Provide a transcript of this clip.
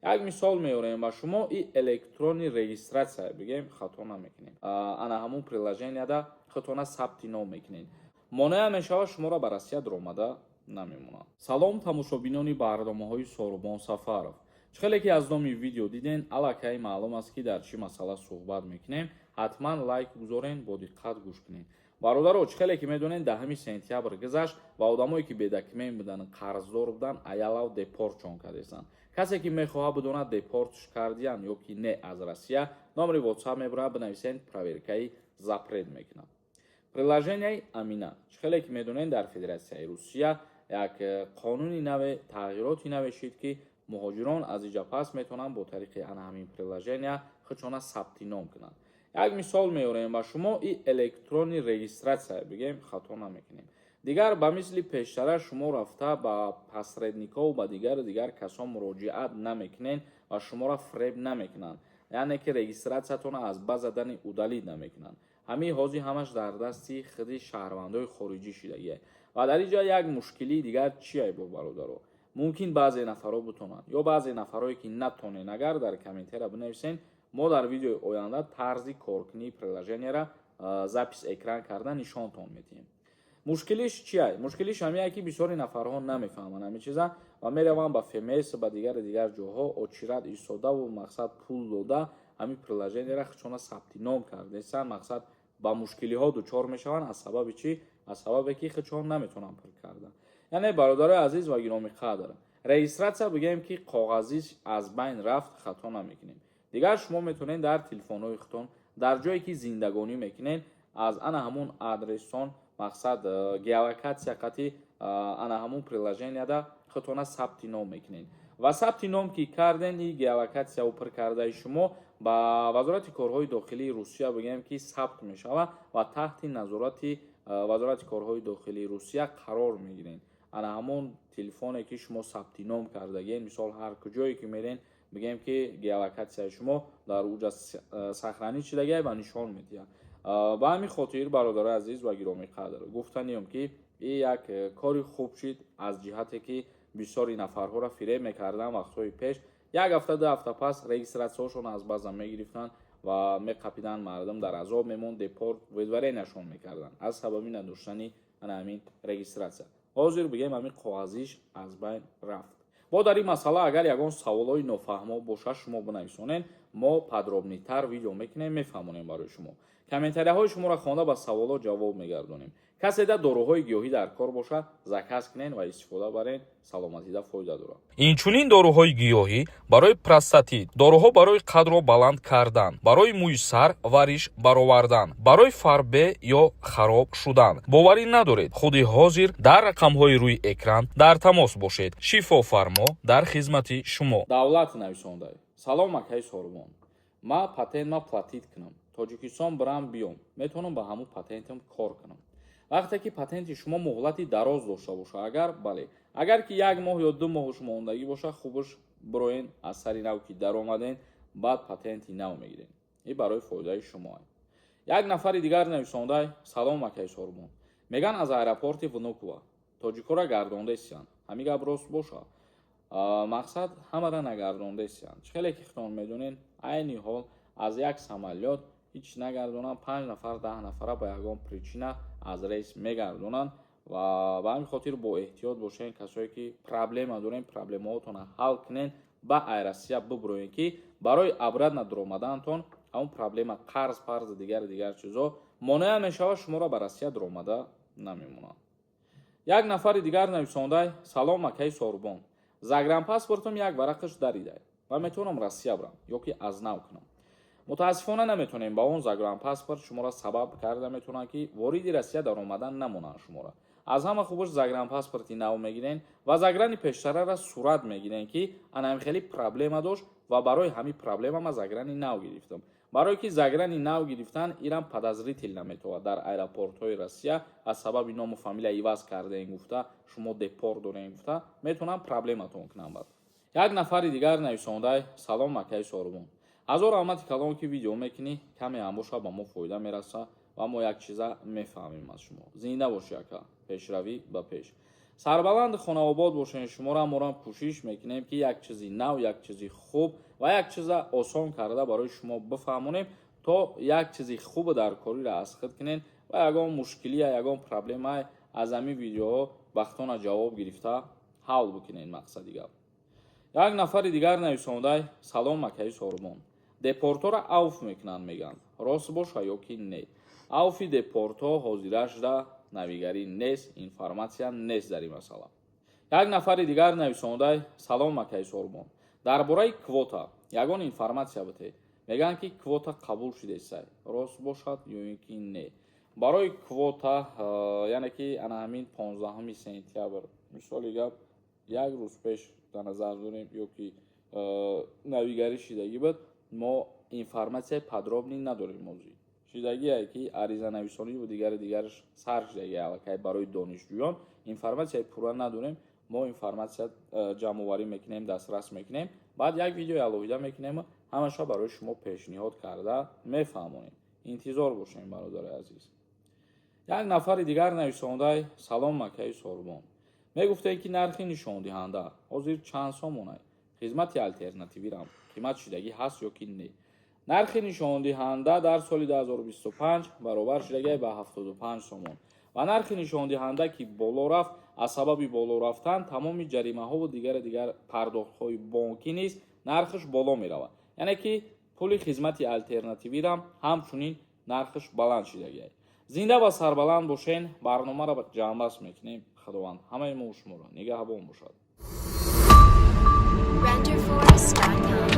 Як мисол меорем ба шумо: и электронный регистрация бигем, хато намекунем. Ана ҳамун приложенияда худтона сабти ном мекунед, монеа мешавад, шуморо ба Россия дуромада намемонад. Салом, тамошобинони барномаҳои Сорубон Сафаров! Чӣ хеле ки аз номи видео диден, аллакай маълум аст, ки дар чӣ масъала суҳбат мекунем. Ҳатман лайк гузорен, бо диққат гӯш кунед. Бародаро, чӣ хеле ки медонед, 10 сентябр гузашт ва одамое ки бедокумент буданд, қарздор буданд, аялав депортшон кардестанд. Касе ки мехоҳад бидонад, депортш кардиян ё ки не аз Россия, номери WhatsApp мебурад, бинависен, проверкаи запрет мекунад. Приложенияи Амина. Чӣ хеле ки медонед, дар Федератсияи Русия як қонуни наве, тағйироти наве шид, ки муҳоҷирон аз иҷа пас метавонанд бо тариқи ана ҳамин приложения худшона сабти ном кунанд. Як мисол меорем ба шумо: и электронный регистрация бигем, хато намекунем. Дигар ба мисли пештара шумо рафта ба посредников, ба дигару дигар касон муроҷиат намекунед ва шуморо фреб намекунанд, яъне ки регистратсиятонро аз база данных удалить намекунанд. Ҳамин ҳозир ҳамаш дар дасти худи шаҳрвандои хориҷӣ шидагие. Ва дар ин ҷо як мушкилии дигар чие бо, бародаро? Мумкин баъзе нафарҳо бутонанд ё баъзе нафарҳое ки натонен, агар дар комментария бинависен, мо дар видеои оянда тарзи коркунии приложенияра запись экран карда нишонтон медиҳем. Мушкилиш чия? Мушкилиш ҳамие, ки бисёри нафарҳо намефаҳманд ҳамин чиза ва мераванд ба ФМС, ба дигару дигар ҷоҳо, очередь истодаву, мақсад, пул дода, ҳамин приложенияра худшона сабти ном кардесанд. Мақсад, ба мушкилиҳо дучор мешаванд. Аз сабаби чӣ? Аз сабабе ки худшон наметавонанд пур кардан. Яъне, бародарои азиз ва гиромиқадр, регистратсия бигӯем, ки коғазиш аз байн рафт, хато намекунем. Дигар шумо метавонед дар телефонҳои худтон, дар ҷое ки зиндагонӣ мекунед, аз ана ҳамун адресон, мақсад, геолокатсия қати ана ҳамун приложенияда худтона сабти ном мекунед. Ва сабти ном ки карден, и геолокатсияу пур кардаи шумо ба Вазорати корҳои дохилии Русия, бигӯем, ки сабт мешавад ва таҳти назорати Вазорати корҳои дохилии Русия қарор мегиред. Ана ҳамон телефоне ки шумо сабти ном кардагиед, мисол, ҳар куҷое ки мерен, бигӯем, ки геолокатсияи шумо дар уҷа сохранить шудагиа ва нишон медиҳад. Ба ҳамин хотир, бародарои азиз ва гиромиқадр, гуфтаниём, ки и як кори хуб шид, аз ҷиҳате ки бисёри нафарҳоро фиреб мекарданд вақтҳои пеш. Як ҳафта, 2 ҳафта пас регистратсияҳошон аз база мегирифтанд ва меқапиданд, мардум дар азоб мемонд, депорт, выдворенияшон мекарданд аз сабаби надоштани ана ҳамин регистратсия. Ҳозир, бигӯем, ҳамин коғазиш аз байн рафт. Бо дар ин масъала агар ягон саволҳои нофаҳмо бошад, шумо бинависонед, мо подробныйтар видео мекунем, мефаҳмонем барои шумо. Комментарияҳои шуморо хонда, ба саволҳо ҷавоб мегардонем. Касе да доруҳои гиёҳӣ дар кор бошад, заказ кунед ва истифода баред, саломатида фоида дорад. Инчунин доруҳои гиёҳӣ барои простатит, доруҳо барои қадро баланд кардан, барои мӯи сар ва риш баровардан, барои фарбе ё хароб шудан. Боварӣ надоред? Худи ҳозир дар рақамҳои рӯи экран дар тамос бошед. Шифофармо дар хизмати шумо. Давлат нависонда: «Салом, акаи Сорбон, ма патентма платить кунам, Тоҷикистон бирам биём, метавонам ба ҳамун патентам кор кунам?» Вақте ки патенти шумо муҳлати дароз дошта бошад, агар бале. Агар ки як моҳ ё 2 моҳу шумо мондагӣ бошад, хубаш бироен, аз сари нав ки даромаден, баъд патенти нав мегиред. Ин барои фоидаи шумо. Як нафари дигар нависонда: «Салом, акаи Сорбон, меган, аз аэропорти Внуково тоҷикҳоро гардондаистиянд, ҳамин гап рост бошад?» Мақсад, ҳамара нагардондаистиянд. Чӣ хеле ки худтон медонед, айни ҳол аз як самолёт ҳеҷ нагардонанд, панҷ нафар, 10 нафара ба ягон причина аз рейс мегардонанд. Ва ба ҳамин хотир бо эҳтиёт бошед. Касое ки проблема дорем, проблемаҳотонро ҳал кунед, ба ай Россия бибуроед, ки барои обратно дуромаданатон ҳамон проблема, қарз парз, дигару дигар чизо монеа мешавад, шуморо ба Россия дуромада намемонад. Як нафари дигар нависондай: «Салом, акаи Сорбон, загранпаспортам як варақаш даридай ва метавонам Россия бирам ё ки аз нав кунам?» Мутаассифона, наметавонем. Ба он загранпаспорт шуморо сабаб карда метавонанд, ки вориди Россия даромадан намонанд шуморо. Аз ҳама хубаш загранпаспорти нав мегирен ва заграни пештарара сурат мегирен, ки анам хеле проблема дошт ва барои ҳамин проблема ма заграни нав гирифтам. Барое ки заграни нав гирифтан ирам подозритель наметавад дар аэропортҳои Россия. Аз сабаби ному фамилия иваз кардаен гуфта, шумо депорт дорен гуфта, метавонам проблематон кунам. Бад як нафари дигар нависондай: «Салом, акаи Сорбон, ҳазор раҳмати калон, ки видео мекунӣ, каме ҳам боша, ба мо фоида мераса ва мо як чиза мефаҳмем аз шумо. Зинда бошӣ, ака, пешравӣ ба пеш». Сарбаланди хонаобод бошен. Шуморо морам кӯшиш мекунем, ки як чизи нав, як чизи хуб ва як чиза осон карда барои шумо бифаҳмонем, то як чизи хубу дар кориро аз худ кунен ва ягон мушкилия, ягон проблема аз ҳамин видеоҳо вақтона ҷавоб гирифта ҳал бикунен. Мақсади гап, як нафари дигар нависондай: «Салом, акаи Сорбон, депортора авф мекунанд мегӯянд, рост боша ё ки не?» Авфи депорто ҳозирашда навигарӣ нест, информатсия нест дар ин масъала. Як нафари дигар нависондай: «Салом, акаи Сорбон, дар бораи квота ягон информатсия бите, мегӯянд, ки квота қабул шудесай, рост бошад ё ин ки не?» Барои квота, яъне ки ана ҳамин 15 сентябр, мисоли гап, як рӯз пеш дар назар дорем, ё ки навигарӣ шидагӣ буд, мо информатсияи подробный надорем. Озӣ шидагие, ки аризанависониву дигари дигараш сар шидагӣ аллакай барои донишҷӯён, информатсияи пурра надорем. Мо информатсия ҷамъоварӣ мекунем, дастрас мекунем, баъд як видеои алоҳида мекунем, ҳамаша барои шумо пешниҳод карда мефаҳмонем. Интизор бошем, бародари азиз. Як нафари дигар нависондай: «Салом, акаи Сорбон, мегуфтем, ки нархи нишондиҳанда ҳозир чанд сомонай? Хизмати алтернативирам қимат шидагӣ ҳаст ё ки не?» Нархи нишондиҳанда дар соли 2025 баробар шудагӣ ба 75 сомон ва нархи нишондиҳанда ки боло рафт, аз сабаби боло рафтан тамоми ҷаримаҳову дигари дигар пардохтҳои бонкӣ низ нархаш боло меравад, яъне ки пули хизмати алтернативирам ҳамчунин нархаш баланд шудагиай. Зинда ва сарбаланд бошен. Барномаро ҷамъбаст мекунем. Худованд ҳамаи мо шуморо нигаҳбон бошад. Renderforest.com.